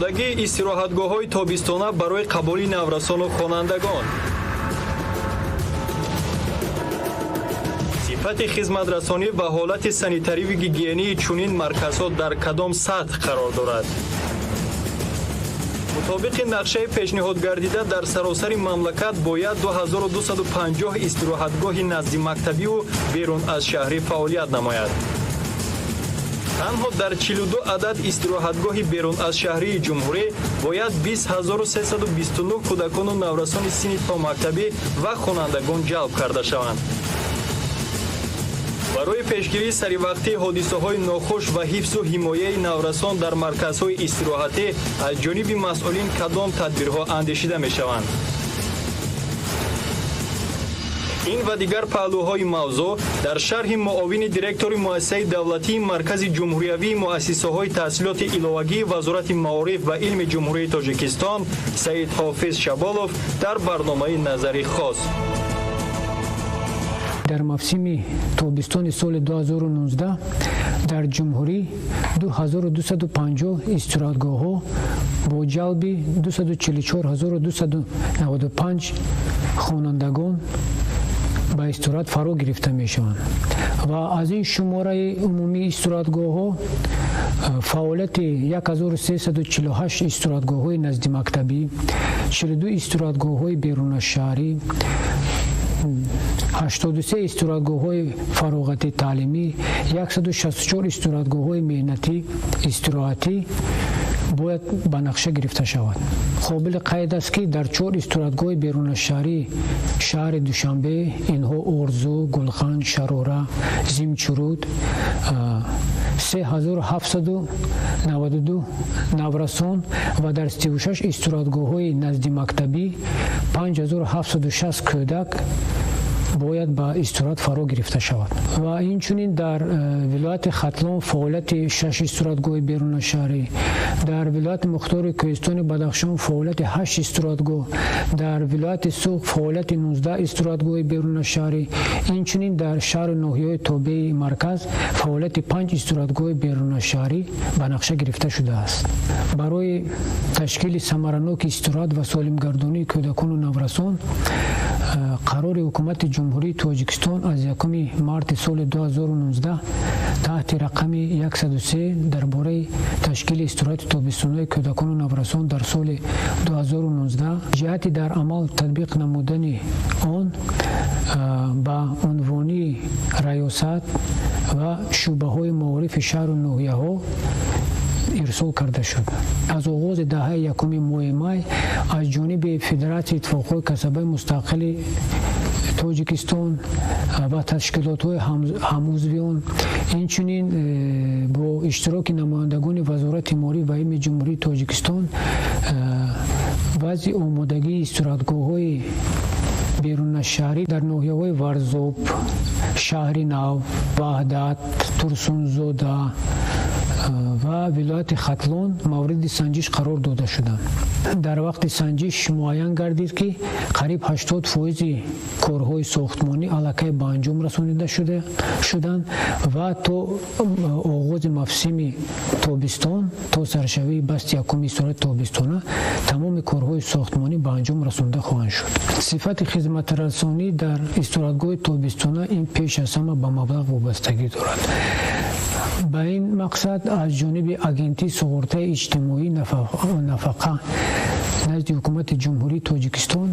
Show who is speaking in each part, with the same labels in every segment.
Speaker 1: Омодагии истироҳатгоҳҳои тобистона барои қабули наврасону хонандагон. Сифати хизматрасонӣ ва ҳолати санитариву гигиении чунин марказҳо дар кадом сатҳ қарор дорад? Мутобиқи нақшаи пешниҳодгардида дар саросари мамлакат бояд 2250 истироҳатгоҳи наздимактабиву берун аз шаҳрӣ фаъолият намояд. Танҳо дар 42 адад истироҳатгоҳи берун аз шаҳрии ҷумҳурӣ бояд 20329 кӯдакону наврасони синни томактабӣ ва хонандагон ҷалб карда шаванд. Барои пешгирии саривақтии ҳодисаҳои нохуш ва ҳифзу ҳимояи наврасон дар марказҳои истироҳатӣ аз ҷониби масъулин кадом тадбирҳо андешида мешаванд? Ин ва дигар паҳлӯҳои мавзӯъ дар шарҳи муовини директори муассисаи давлатии Маркази ҷумҳуриявии муассисаҳои таҳсилоти иловагии Вазорати маориф ва илми Ҷумҳурии Тоҷикистон Саид Ҳофиз Шаболов дар барномаи Назари хос.
Speaker 2: Дар мавсими тобистони соли 2019 дар ҷумҳурӣ 2250 истироҳатгоҳҳо бо ҷалби 244295 хонандагон ба истироҳат фаро гирифта мешаванд ва аз ин шумораи умумии истироҳатгоҳҳо фаъолияти 1348 истироҳатгоҳҳои наздимактабӣ, 42 истироҳатгоҳҳои берунашаҳрӣ, 83 истироҳатгоҳҳои фароғати таълимӣ, 164 истироҳатгоҳҳои меҳнатӣ истироҳатӣ бояд ба нақша гирифта шавад. Қобили қайд аст, ки дар чор истироҳатгоҳи берунашаҳрӣ шаҳри Душанбе, инҳо Орзу, Гулхан, Шарора, Зимчуруд, 3792 наврасон ва дар 36 истироҳатгоҳҳои наздимактабӣ 5760 кӯдак бояд ба истироҳат фаро гирифта шавад. Ва инчунин дар вилояти Хатлон фаъолияти шаш истироҳатгоҳи берунашаҳрӣ, дар вилояти мухтори Кӯҳистони Бадахшон фаъолияти ҳашт истироҳатгоҳ, дар вилояти Суғд фаъолияти 19 истироҳатгоҳи берунашаҳрӣ, инчунин дар шаҳру ноҳияҳои тобеи марказ фаъолияти панҷ истироҳатгоҳи берунашаҳрӣ ба нақша гирифта шудааст. Барои ташкили самараноки истироҳат ва солимгардонии кӯдакону наврасон қарори Ҳукумати Ҷумҳурии Тоҷикистон аз 1 марти соли 2019 таҳти рақами 103 дар бораи ташкили истироҳати тобистонаи кӯдакону наврасон дар соли 2019 ҷиҳати дар амал татбиқ намудани он ба унвони раёсат ва шӯъбаҳои маорифи шаҳру ноҳияҳо ирсол карда шуд. Аз оғози даҳаи якуми моҳи май аз ҷониби Федератсияи иттифоқҳои касабаи мустақили Тоҷикистон ва ташкилотҳои ҳамузви он, инчунин бо иштироки намояндагони Вазорати маориф ва илми Ҷумҳурии Тоҷикистон вазъи омодагии истироҳатгоҳҳои берунашаҳрӣ дар ноҳияҳои Варзоб, Шаҳри Нав, Ваҳдат, Турсунзода ва вилояти Хатлон мавриди санҷиш қарор дода шуданд. Дар вақти санҷиш муайян гардид, ки қариб 80 фоизи корҳои сохтмонӣ аллакай ба анҷом расонида шуданд ва то оғози мавсими тобистон, то саршавии басти якуми истироҳати тобистона тамоми корҳои сохтмонӣ ба анҷом расонида хоҳанд шуд. Сифати хизматрасонӣ дар истироҳатгоҳи тобистона ин пеш аз ҳама ба маблағ вобастагӣ дорад. Ба ин мақсад аз ҷониби Агентии суғуртаи иҷтимоӣ нафақа назди Ҳукумати Ҷумҳурии Тоҷикистон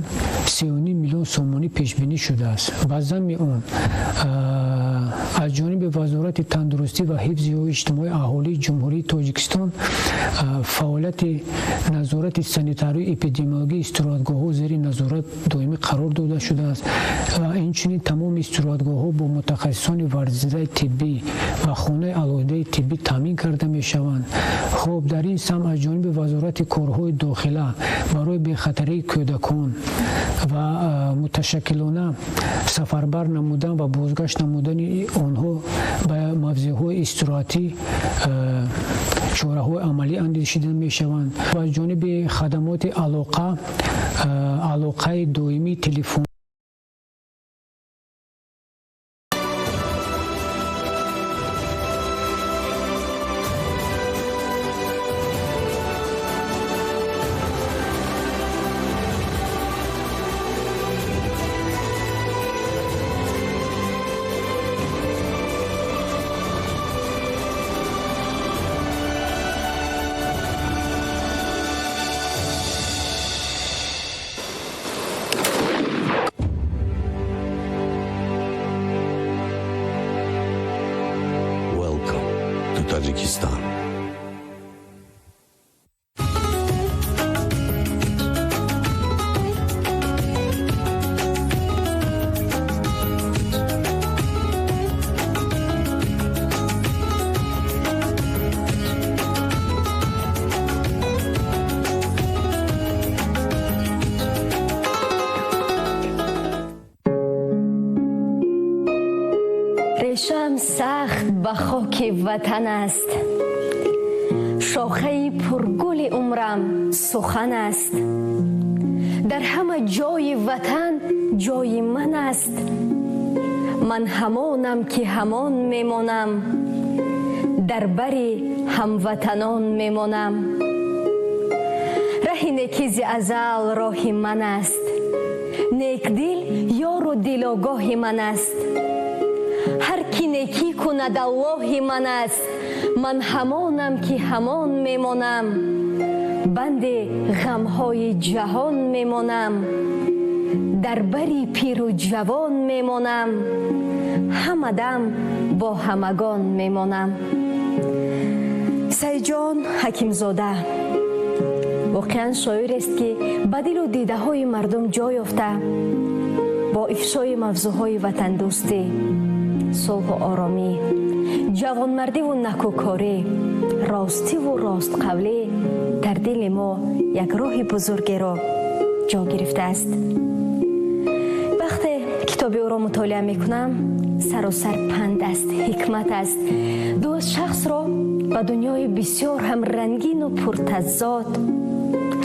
Speaker 2: 3,5 миллион сомонӣ пешбинӣ шудааст. Ба замми он аз ҷониби Вазорати тандурустӣ ва ҳифзи иҷтимоии аҳолии Ҷумҳурии Тоҷикистон фаъолияти назорати санитарию эпидемиологии истироҳатгоҳҳо зери назорат доимӣ қарор дода шудааст ва инчунин тамоми истироҳатгоҳҳо бо мутахассисони варзидаи тиббӣ ва хонаи алоҳидаи тиббӣ таъмин карда мешаванд. Хуб, дар ин самт аз ҷониби Вазорати корҳои дохила барои бехатарии кӯдакон ва муташаккилона сафарбар намудан ва бозгашт намудани онҳо ба мавзеъҳои истироҳатӣ чораҳои амалӣ андешида мешаванд ва аз ҷониби хадамоти алоқаи доимии телефон.
Speaker 3: Таджикистан.
Speaker 4: Решаам сахт ба хоки ватан аст, шохаи пургули умрам сухан аст. Дар ҳама ҷои ватан ҷои ман аст. Ман ҳамонам ки ҳамон мемонам, дар бари ҳамватанон мемонам. Раҳи некӣ зи азал роҳи ман аст, некдил ёру дилогоҳи ман аст. Ҳар ки некӣ кунад Аллоҳи ман аст. Ман ҳамонам ки ҳамон мемонам, банди ғамҳои ҷаҳон мемонам, дар бари пиру ҷавон мемонам, ҳамадам бо ҳамагон мемонам. Сайидҷон Ҳакимзода воқеан шоирест, ки ба дилу дидаҳои мардум ҷой ёфта, бо ифшои мавзӯъҳои ватандӯстӣ, сулҳу оромӣ, ҷавонмардиву накӯкорӣ, ростиву ростқавлӣ дар дили мо як роҳи бузургеро ҷо гирифтааст. Вақте китоби ӯро мутолиа мекунам, саросар панд аст, ҳикмат аст. Ду шахсро ба дунёи бисёр ҳам рангину пуртазод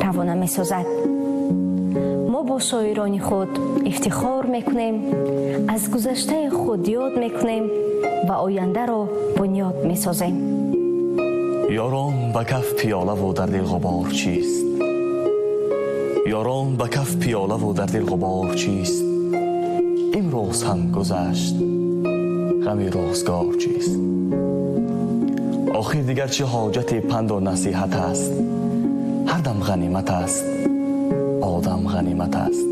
Speaker 4: равона месозад. Мо бо шоирони худ ифтихор мекунем, аз гузаштаи худ ёд мекунем ва ояндаро бунёд месозем.
Speaker 5: Ёрон, ба каф пиёлаву дар дил ғубор чист? Ёрон, ба каф пиёлаву дар дил ғубор чист? Имрӯз ҳам гузашт, ғами рӯзгор чист? Охир дигар чӣ ҳоҷати панду насиҳат аст? Ҳар дам ғанимат аст, одам ғанимат аст.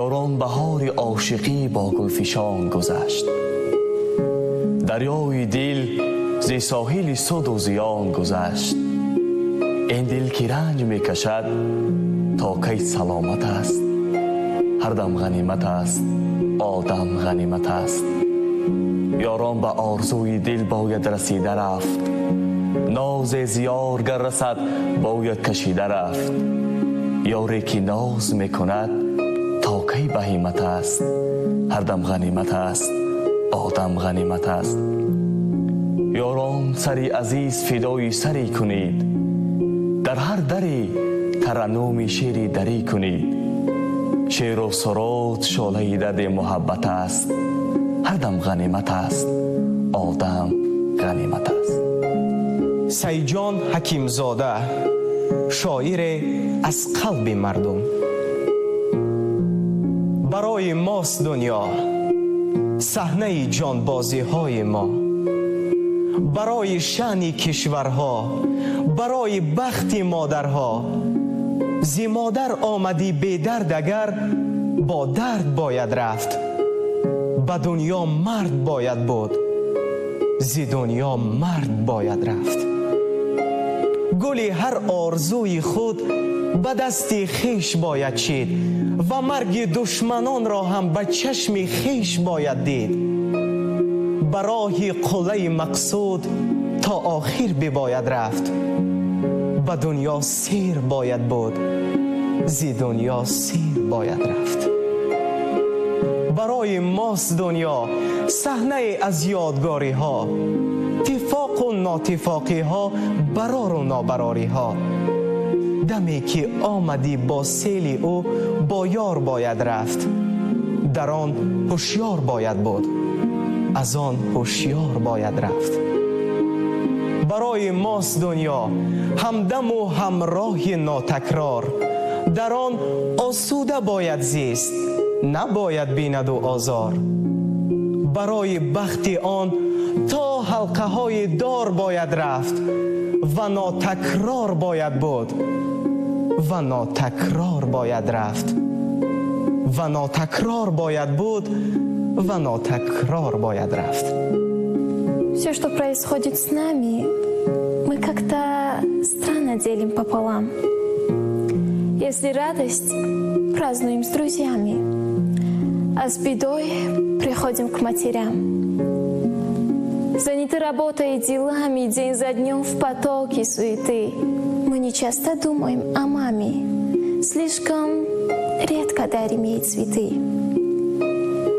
Speaker 5: Ёрон, баҳори ошиқӣ бо гулфишон гузашт, дарёи дил зи соҳили суду зиён гузашт. Ин дил ки ранҷ мекашад, то кай саломат аст? Ҳар дам ғанимат аст, одам ғанимат аст. Ёрон, ба орзуи дил бояд расида рафт, нозе зиёр гар расад, бояд кашида рафт. Ёре ки ноз мекунад, то кай баҳимат аст? Ҳар дам ғанимат аст, одам ғанимат аст. Ёрон, сари азиз фидои сарӣ кунед, дар ҳар даре тараннуми шеъри дарӣ кунед. Шеъру суруд шолаи дарди муҳаббат аст. Ҳар дам ғанимат аст, одам ғанимат аст.
Speaker 6: Сайидҷон Ҳакимзода, шоире аз қалби мардум. Барои мост дунё, саҳнаи ҷонбозиҳои мо, барои шаъни кишварҳо, барои бахти модарҳо. Зи модар омадӣ бедард, агар бо дард бояд рафт. Ба дунё мард бояд буд, зи дунё мард бояд рафт. Гули ҳар орзуи худ ба дасти хеш бояд чид ва марги душманонро ҳам ба чашми хеш бояд дид. Ба роҳи қуллаи мақсуд то охир бибояд рафт. Ба дунё сер бояд буд, зи дунё сер бояд рафт. Барои мост дунё, саҳнае аз ёдгориҳо, тифоқу нотифоқиҳо, барору нобарориҳо. Даме ки омадӣ бо сели ӯ бо ёр бояд рафт. Дар он ҳушёр бояд буд, аз он ҳушёр бояд рафт. Барои мост дунё, ҳамдаму ҳамроҳи нотакрор. Дар он осуда бояд зист, набояд бинаду озор. Барои бахти он то ҳалқаҳои дор бояд рафт ва нотакрор бояд буд, ва нотакрор бояд рафт, ва нотакрор бояд буд, ва нотакрор бояд рафт.
Speaker 3: Все, что происходит с нами, мы как-то странно делим пополам. Если радость, празднуем с друзьями, а с бедой приходим к матерям. Заняты работой и делами, день за днем в потоке суеты. Мы не часто думаем о маме, слишком редко дарим ей цветы.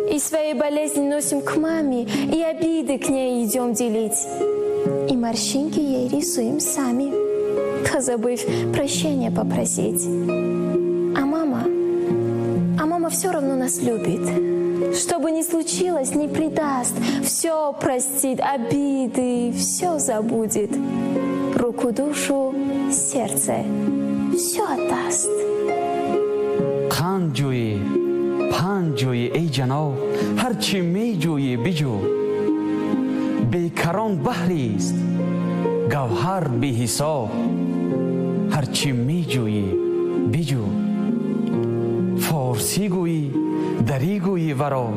Speaker 3: И свои болезни носим к маме, и обиды к ней идем делить. И морщинки ей рисуем сами, позабыв прощения попросить. А мама все равно нас любит. Что бы ни случилось, не предаст, все простит, обиды, все забудет. Руку, душу, сердце, все отдаст.
Speaker 7: Қанд ҷӯӣ, панд ҷӯӣ, эй ҷаноб, ҳарчи меҷӯӣ, биҷӯ. Бекарон баҳрист, гавҳар беҳисоб, ҳарчи меҷӯӣ, биҷӯ. Форсӣ гӯӣ, дарӣ гӯӣ, варо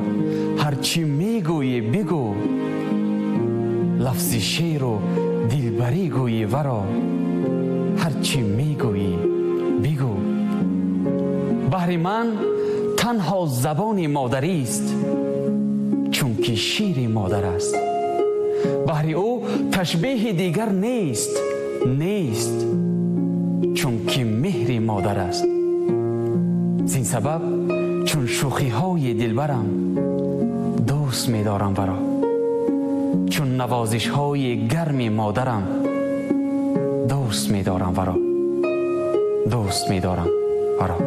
Speaker 7: ҳарчи мегӯӣ, бигӯ. Лафзи шеру дилбарӣ гӯӣ, варо ҳарчи мегӯӣ, бигӯ. Баҳри ман танҳо забони модарист, чунки шири модар аст. Баҳри ӯ ташбеҳи дигар нест, нест, чунки меҳри модар аст. Зин сабаб чун шӯхиҳои дилбарам дӯст медорам варо, чун навозишҳои гарми модарам дӯст медорам варо, дӯст медорам варо.